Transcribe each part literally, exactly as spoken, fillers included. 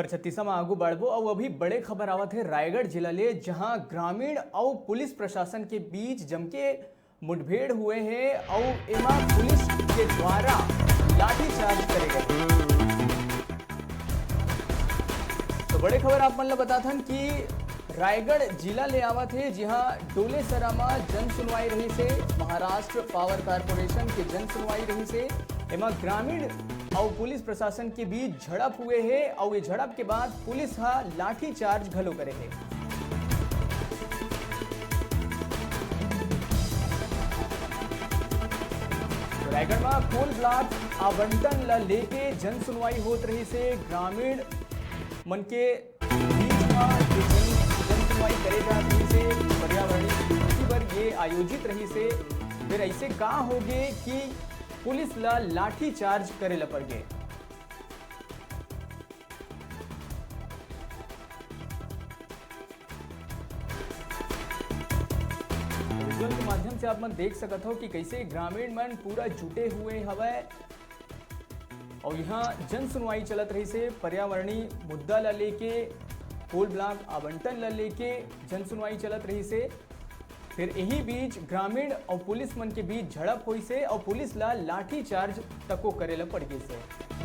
छत्तीसा म आगू बढ़बो अउ अभी बड़े खबर आवत हे रायगढ़ जिला ले, जहां ग्रामीण अउ पुलिस प्रशासन के बीच जमके मुठभेड़ हुए हे अउ एमा पुलिस के द्वारा लाठीचार्ज करे गए। तो बड़े खबर आप मन ल बताथन कि रायगढ़ जिला ले आवत हे, जिहां डोलेसरा म जन सुनवाई रहिस हे, महाराष्ट्र पावर कॉरपोरेशन के जन सुनवाई रहिस हे। एमा ग्रामीण अउ पुलिस प्रशासन के बीच झड़प हुए हे अउ ये झड़प के बाद पुलिस ह लाठी चार्ज घलो करे हे। तो रायगढ़ म कोल ब्लॉक आवंटन ल लेके जन सुनवाई होत रहिस हे। ग्रामीण मन के बीच म ये जन, जन सुनवाई करे जात रहिस हे पर्यावरणीय स्वीकृति बर ये आयोजित रहिस हे। फिर ऐसे का होगे कि पुलिस ला लाठी चार्ज करे ला पड़ गे। विजुअल के माध्यम से आप मन देख सकत हो कि कैसे ग्रामीण मन पूरा जुटे हुए हवय और यहाँ जन सुनवाई चलत रहिस हे पर्यावरणीय मुद्दा ला लेके, कोल ब्लॉक आवंटन ला लेके जन सुनवाई चलत रहिस हे। फिर यही बीच ग्रामीण और पुलिस मन के बीच झड़प होइस हे और पुलिस ला लाठी चार्ज तको करे ला पड़ गइस हे।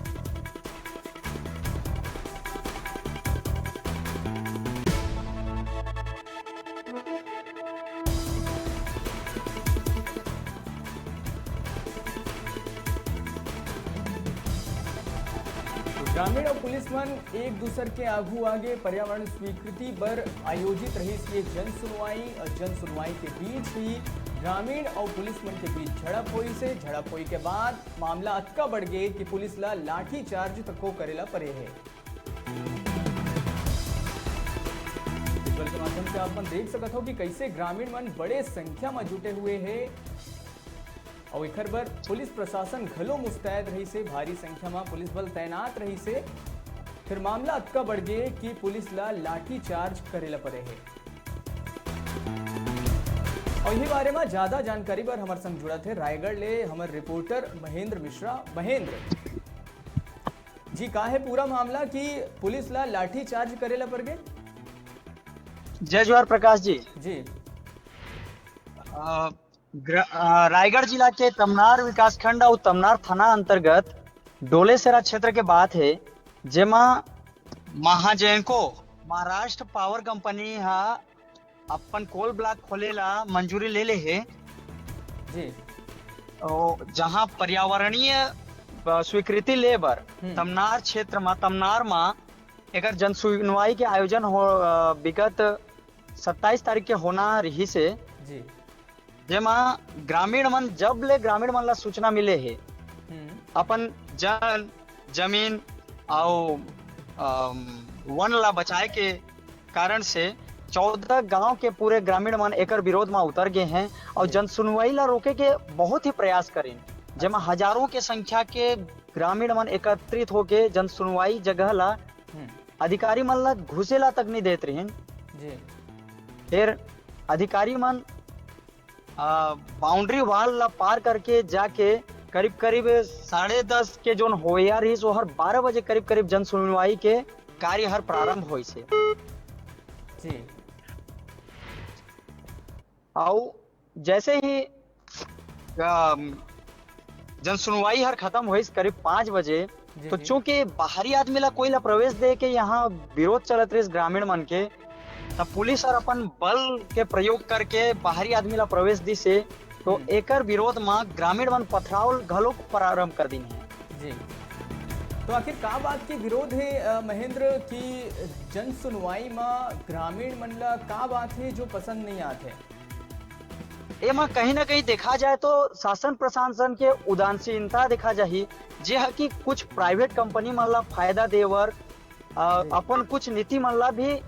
ग्रामीण और पुलिस मन एक दूसर के आगू आगे पर्यावरण स्वीकृति बर आयोजित रहिस ये जन सुनवाई। और जन सुनवाई के बीच ही ग्रामीण और पुलिस मन के बीच झड़प होइस हे। झड़प होए के बाद मामला अतका बढ़ गे कि पुलिस ला लाठी चार्ज तको करे ला पड़े हे। विजुअल के माध्यम से आप मन देख सकत हो कि कैसे ग्रामीण मन बड़े संख्या में जुटे हुए हे। अउ एखर बर पुलिस प्रशासन घलो मुस्तैद रहिस हे, भारी संख्या म पुलिस बल तैनात रहिस हे। फिर मामला अतका बढ़ गे कि पुलिस ला लाठी चार्ज करे ला पड़े हे। अउ इही बारे म ज्यादा जानकारी बर हमर संग जुड़त हे रायगढ़ ले हमर रिपोर्टर महेंद्र मिश्रा। महेंद्र जी, का हे पूरा मामला कि पुलिस ला लाठी चार्ज करे ला पड़ गे? जय जोहार प्रकाश जी। जी। अ, ग्र-, अ, रायगढ़ जिला के तमनार विकासखंड अउ तमनार थाना अंतर्गत डोलेसरा क्षेत्र के बात हे, जेमा महाजेनको महाराष्ट्र पावर कंपनी ह अपन कोल ब्लॉक खोले ला मंजूरी ले ले हे। जी। ओ, जहां पर्यावरणीय, अ, स्वीकृति ले बर हम्म। तमनार क्षेत्र म, तमनार म एकर जन सुनवाई के आयोजन हो, अ, विगत सत्ताईस तारीख के होना रिहिस हे। जी। जेमा ग्रामीण मन, जब ले ग्रामीण मन ला सूचना मिले हे, हम्म। अपन जन, जमीन अउ, अम, वन ला बचाए के कारण से चौदह गांव के पूरे ग्रामीण मन एकर विरोध म उतर गे हे अउ जी। जन सुनवाई ला रोके के बहुत ही प्रयास करिन, जेमा अच्छा। हजारों के संख्या के ग्रामीण मन एकत्रित होके जन सुनवाई जगह ला हम्म। अधिकारी मन ला घुसे ला तक नहीं देत रहिन। जी। फिर अधिकारी मन, आ, बाउंड्री वॉल ला पार करके जाके करीब करीब साढ़े दस के जोन होया रहिस, ओहर बारह बजे करीब करीब जन सुनवाई के कार्य हर प्रारंभ होइस हे। जी। अउ जैसे ही, अम, जन सुनवाई हर खत्म होइस करीब पाँच बजे, जी, तो जी। चूंकि बाहरी आदमी ला कोई ला प्रवेश दे के यहाँ विरोध चलत रहिस ग्रामीण मन के, तब पुलिस हर अपन बल के प्रयोग करके बाहरी आदमी ला प्रवेश दिस हे, तो हम्म। एकर विरोध म ग्रामीण मन पथराव घलो प्रारंभ कर दिन हे। जी, तो आखिर का बात के विरोध हे, अ, महेंद्र, कि जन सुनवाई म ग्रामीण मन ला का बात हे जो पसंद नहीं आत हे? एमा कहीं ना कहीं देखा जाए तो शासन प्रशासन के उदासीनता देखा जाही, जे ह कि कुछ प्राइवेट कंपनी मन ला फायदा दे बर, अ, जी। अपन कुछ नीति मन ला भी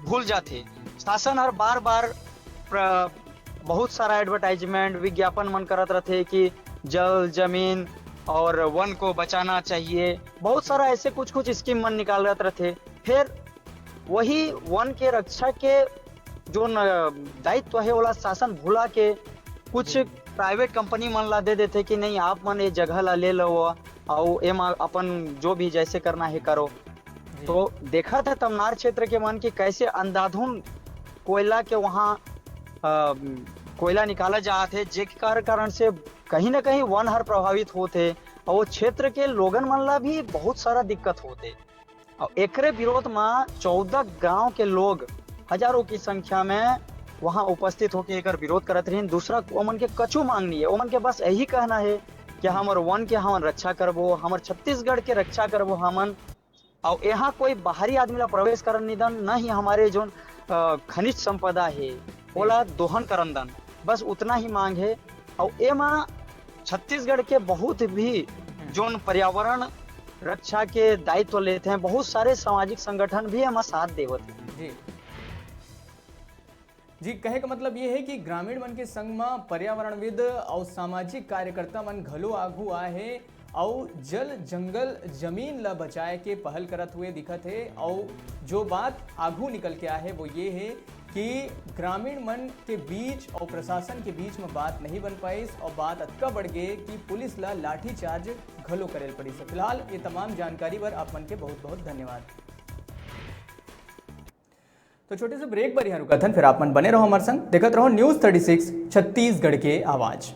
भूल जाथे। शासन हर बार बार प्र-, बहुत सारा एडवर्टाइजमेंट, विज्ञापन मन करत रथे कि जल, जमीन और वन को बचाना चाहिए। बहुत सारा ऐसे कुछ कुछ स्कीम मन निकालत रथे। फिर वही वन के रक्षा के जो न-, दायित्व हे, ओला शासन भुला के कुछ जी। प्राइवेट कंपनी मन ला दे देथे कि नहीं, आप मन ये जगह ला ले लो, अउ एमा अपन जो भी जैसे करना हे करो। तो देखत हे तमनार क्षेत्र के मन कि कैसे अंधाधुन कोयला के वहाँ अ, कोयला निकाला जात हे, जे के कारण से कहीं ना कहीं वन हर प्रभावित होत हे और वो क्षेत्र के लोगन मन ला भी बहुत सारा दिक्कत होत हे। और एकरे विरोध में चौदह गांव के लोग हजारों की संख्या में वहां उपस्थित होकर एकर विरोध करत रहिन। दूसरा ओमन के कछु मांग नहीं है, ओमन के बस यही कहना है कि हमर वन के हमन रक्षा करबो, हमर छत्तीसगढ़ के रक्षा करबो हमन। और यहाँ कोई बाहरी आदमी ला प्रवेश करन नहीं दन, न ही हमारे जोन अ, खनिज संपदा है ओला दोहन करन दन। बस उतना ही मांग है। और एमा छत्तीसगढ़ के बहुत भी जोन पर्यावरण रक्षा के दायित्व लेते हैं, बहुत सारे सामाजिक संगठन भी एमा साथ देवत हैं। जी जी, कहे का मतलब ये है कि ग्रामीण मन के संग म पर्यावरणविद और सामाजिक कार्यकर्ता मन घलो आगू आए हैं और जल, जंगल, जमीन ला बचाए के पहल करत हुए दिखत है। और जो बात आगू निकल के आए है वो ये है कि ग्रामीण मन के बीच और प्रशासन के बीच में बात नहीं बन पाइस और बात अतका बढ़ गए कि पुलिस ला लाठीचार्ज घलो करे पड़िस। फिलहाल ये तमाम जानकारी बर आप मन के बहुत बहुत धन्यवाद। तो छोटे से ब्रेक बर यहाँ रुकत हन, फिर आप मन बने रहो हमारे संग, देखत रहो News Thirty Six छत्तीसगढ़ के आवाज़।